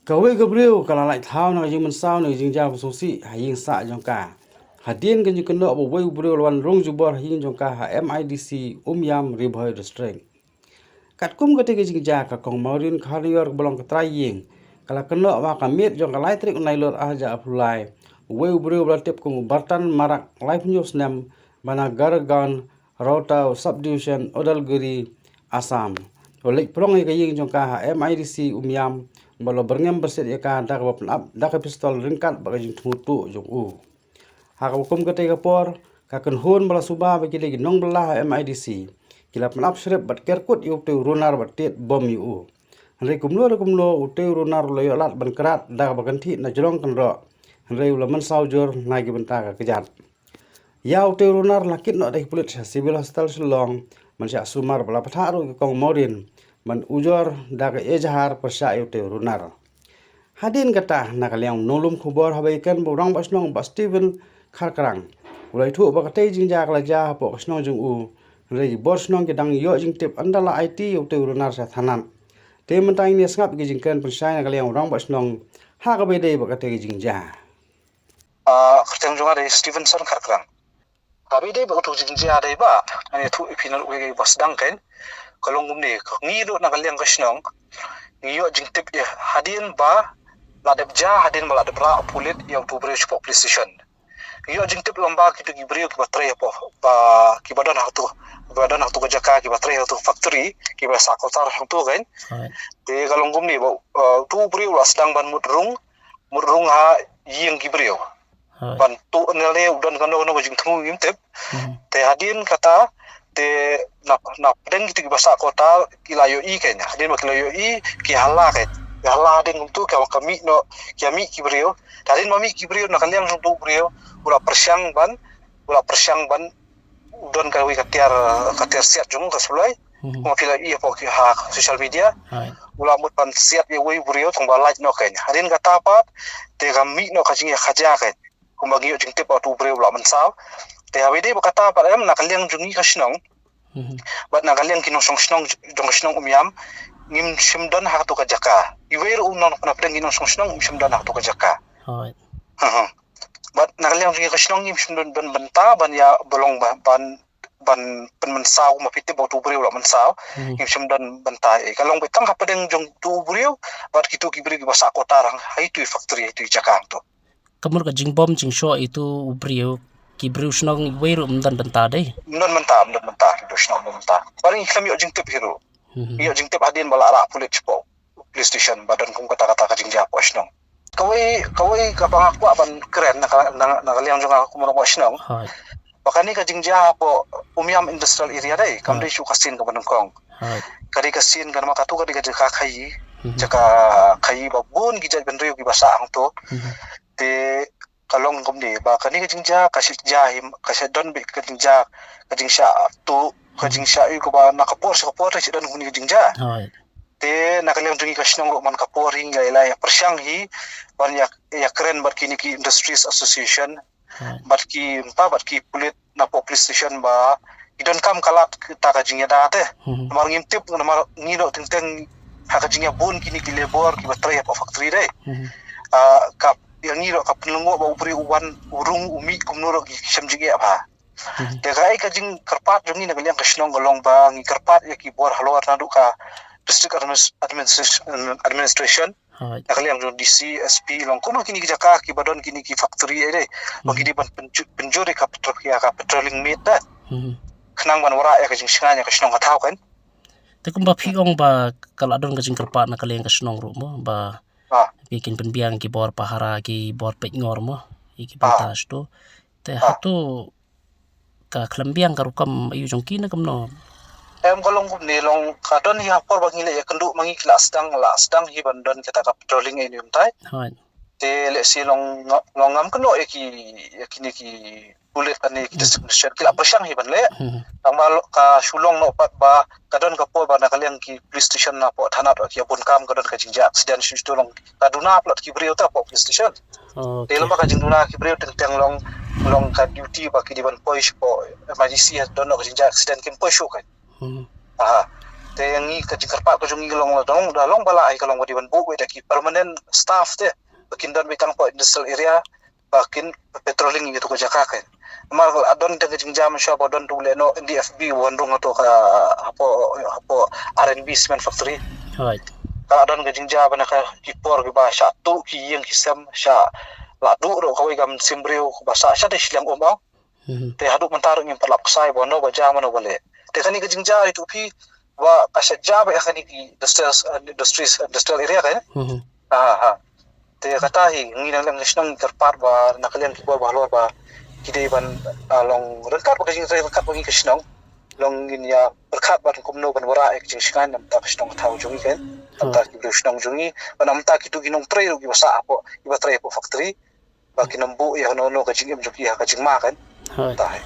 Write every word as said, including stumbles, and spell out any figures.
Kawei ka briew ka la lait thaw na ka jingmynsaw na ka jingjia ba sngewsih ha ïing sah jong ka. Hadien ka jingkynnoh ba uwei u briew la wan rung jubor ha ïing jong ka ha M I D C Umiam, Ri Bhoi District. Katkum katei ka jingjia, ka Kong Maureen Kharior ba long ka trai ïing ka la kynnoh ba ha ka miet jong ka lai tarik u Nailur arhajar arphew lai, uwei u briew ba la tip kum u Bartan Marak, laiphew hynñiew snem, ba na Gargaon, Raotau Subdivision, Udalguri, Assam, u leit prong ïa ka ïing jong ka ha M I D C Umiam, ba la byrngem byrsiat ïa ka da kaba pynap da ka pistol ryngkat bad ka jingthmu tuh jong u. Ha kaba kum katei ka por, ka kynhun ba la suba ba ki dei ki nongbylla ha M I D C ki la pynap shrip bad ker kut ïa utei u runar bad tied bom ïa u. Hynrei kumno re kumno, utei u runar u la ïoh lad ban krat da kaba kynthih na jrong kynroh, hynrei u la mynsaw jur na ki bynta ka kjat. Ïa utei u runar la kit noh da ki pulit sha Civil Hospital Shillong ban shah sumar, ba la pynthah ruh ïa ka Kong Maureen ban ujor da ka ejahar pyrshah ïa utei u runar. Hadien kata, na ka liang u nonglum khubor haba ïakren bad u Rangbah Shnong Bah Stephen Kharkrang, u la ïathuh ba katei jingjia ka la jia hapoh ka shnong jong u. Hynrei ki bor shnong ki dang ïoh jingtip ynda la aiti ïa utei u runar sha thanat. Te mynta ngin ïa sngap ïa ki jingkren pynshai na ka liang u Rangbah Shnong ha kaba ïadei bad katei ka jingjia. Ah, kyrteng jong nga dei Stevenson Kharkrang. Haba ïadei bad utu jingjia dei ba ngan ïathuh ïa phi na ruh ïa ka ba sdang kein. Ka long kumne, ka ngi ruh na ka liang ka shnong ngi ïoh jingtip ïa hadien ba la dep jia, hadien ba la dep rah pulit ïa utu briew shapoh police station. Ngi ïoh jingtip lyngba kitu ki briew kiba trei hapoh, ba kiba don ha utu, kiba don ha utu ka jaka, kiba trei ha utu factory, kiba sah kotar ha utu kein. Te ka long kumne ba, uh, utu briew u la sdang ban mut rung, mut rung ha ïing ki briew. Ban tuh ne lei, u don kano kano ka jingthmu ngim tip. Te hadien kata, te na, na pdeng kitu kiba sah kotar ki la ïohi kein. Hadien ba ki la ïohi, ki hala kein. Ki hala hadien kumtu, ki wan ka mih noh, ki mih ki briew. Te hadien ba mih ki briew, na ka liang jong utu u briew u la pyrshang ban, u la pyrshang ban, u don kawei ka tiar, ka tiar siat jong u ka suloi. Kumba phi la ïohi hapoh ki ha social media. U la mut ban siat ïa uwei u briew tang ba lait noh kein. Hadien kata pat te ka mih noh ka jingïakajia kein. Kumba ngi ïoh jingtip ba utu u briew u la mynsaw. Te haba ïadei bad kata pat em, na ka liang jong ngi ka shnong bad na ka liang ki nongshong shnong jong ka shnong Umiam, ngim shym don ha katu ka jaka. Iwei ruh u nong na pdeng ki nongshong shnong ngim shym don ha katu ka jaka. Bad na ka liang jong ngi ka shnong ngim shym don, don bynta ban ïa ba long ba, ban, ban pynmynsaw, ma phi tip ba utu u briew u la mynsaw. Ngim shym don bynta. Eh, ka long beit tang ha pdeng jong utu u briew bad kitu ki briew kiba sah kotar ha itu i factory, ha itu i jaka hangtu. Ka mut ka jingbom jingshoh itu u briew, ki briew shnong iwei ruh ym don bynta dei? Ym don bynta, ym don bynta, ki briew shnong ym don bynta. Bad ngi khlem ïoh jingtip hi ruh. Ngi ïoh jingtip hadien ba la rah pulit shapoh police station ba don kum kata kata ka jingjia hapoh shnong. Kawei, kawei kaba nga kwah ban kren na ka, na, na ka liang jong nga kum u rangbah shnong. Ba kane ka jingjia hapoh Umiam Industrial Area dei, kam dei shuh ka sien kaba nyngkong. Ka dei ka sien, ka namar katu ka dei ka jaka khaïi, jaka khaïi ba bun ki jaitbynriew kiba sah hangtu. Te ka long kumne ba kane ka jingjia ka shah jia hi, ka shah don beit ka jingjia, ka jingshah tuh, ka jingshah ïoh kaba na ka por sha ka por te shah don kumne ka jingjia. Te na ka liang jong ngi ka shnong ruh man ka por hi ngi la ïa, ïa pyrshang hi ban ïa, ïa kren bad kine ki Industries Association, bad ki, mynta bad ki pulit napoh police station ba ki donkam ka lad kata ka jingïada te. Namar ngim tip, namar ngi ruh teng teng ha ka jingïabun kine ki labour kiba trei hapoh factory dei. Ah, ka, ïa ngi ruh ka pynlyngngoh ba u briew u wan u rung u mih kumno ruh ki shem jingeh bha. Te kaei ka jingkyrpad jong ngi na ka liang ka shnong ka long ba ngi kyrpad ïa ki bor halor naduh ka District Adminis-, Administration, Administration na ka liang jong D C, S P, long kum ha kine ki jaka kiba don kine ki factory ei dei. Ba ki dei ban pynju-, pynjur ïa ka patrol-, ïa ka patrolling meth da. Khnang ban wanrah ïa ka jingshngaiñ ïa ka shnong ka thaw kein. Te kumba phi ong ba ka la don ka jingkyrpad na ka liang ka shnong ruh mo, ba phi kin pynbiang ki bor pahara, ki bor peitngor mo, ïa ki bynta shto. Te hato ka khlem biang ka rukom aïu jong ki ne kumno? Em, ka long kumne, long ka don hi ha por ba ngi la ïakynduh ma ngi ki la sdang, la sdang hi ban don kata ka patrolling ei ni um tai. Te lehse long nga-, long ngam kynnoh ïa ki, ïa kine ki pulit lane ki district magistrate ki la pyrshang hi ban leh. Tang ba lo-, ka shu long noh pat ba ka don ka por ba na ka liang ki police station napoh thanat ki ïabun kam ka don ka jingjia accident shu shu long ka duna palat ki briew ta hapoh police station. Te lem ba ka jingduna ki briew teng teng long, long ka duty ba ki dei ban poi shapoh M I D C, don noh ka jingjia accident kim poi shuh kein. Aha. Te ngi ka jingkyrpad ka jong ngi long la dong, da long ba la ai ka long ba dei ban buh beit da ki permanent staff te ba kin don beit tang hapoh industrial area ba kin patrolling ïa tu ka jaka kein. Namar ka la don tang ka jingjia mynshuwa ba don tu lehnoh N D F B wan rung hato ka hapoh hapoh R and B cement factory. Right. Ka la don ka jingjia ba na ka ki por ki ba sha tu ki ïing ki sem sha la du ro kawei ka mynsiem briew ba sa sha te shiliang um au. Mhm. Te haduh mynta ruh ngim pat lap ksai ba no ba jia mano ba leh. Te kane ka jingjia ïa tu phi ba ka sha jia ba ïa kane ki industrial, industries, industrial area kein. Mhm. Ha ha. Te kata hi ngi nang liang ka shnong ngi kyrpad ba na ka liang ki bor ba halor ba ki dei ban ah, long ryngkat ba ka jingtrei ryngkat ba ngi ka shnong. Long ngin ïa pyrkhat ban kumno ban wanrah ïa ka jingshngaiñ namta ka shnong ka thaw jong ngi kein. Namta ki briew shnong jong ngi ba namta ki tu ki nongtrei ruh ki ba sah hapoh ki ba trei hapoh factory. Ba kin ym buh ïa no no ka jingim jong ki ha ka jingma kein. Hooid. Tahi.